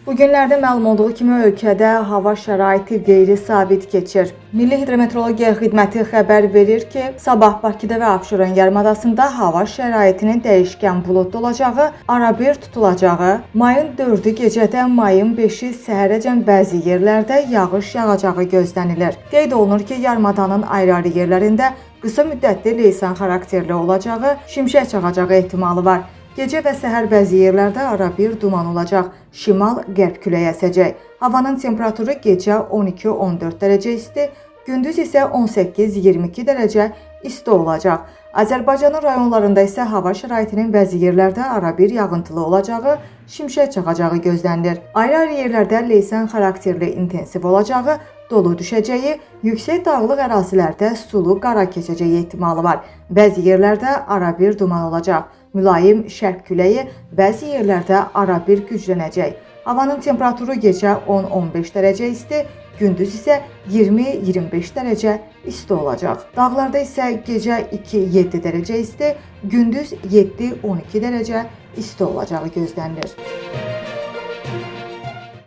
Bu günlərdə məlum olduğu kimi ölkədə hava şəraiti qeyri-sabit keçir. Milli Hidrometeorologiya Xidməti xəbər verir ki, sabah Bakıda və Abşeron yarımadasında hava şəraitinin dəyişkən buludlu olacağı, arabir tutulacağı, mayın 4-ü gecədən mayın 5-i səhərəcən bəzi yerlərdə yağış yağacağı gözlənilir. Qeyd olunur ki, yarımadanın ayrı-ayrı yerlərində qısa müddətli leysan xarakterli olacağı, şimşək çaxacağı ehtimalı var. Gecə və səhər bəzi yerlərdə arabir duman olacaq. Şimal-qərb küləyi əsəcək. Havanın temperaturu gecə 12-14 dərəcə isti, gündüz isə 18-22 dərəcə isti olacaq. Azərbaycanın rayonlarında isə hava şəraitinin bəzi yerlərdə arabir yağıntılı olacağı, şimşək çaxacağı gözlənilir. Ayrı-ayrı yerlərdə leysan xarakterli intensiv olacağı, dolu düşəcəyi, yüksək dağlıq ərazilərdə sulu qara keçəcəyi ehtimalı var. Bəzi yerlərdə arabir duman olacaq. Mülayim şərq küləyi bəzi yerlərdə arabir güclənəcək. Havanın temperaturu gecə 10-15 dərəcə isti, gündüz isə 20-25 dərəcə isti olacaq. Dağlarda isə gecə 2-7 dərəcə isti, gündüz 7-12 dərəcə isti olacağı gözlənilir.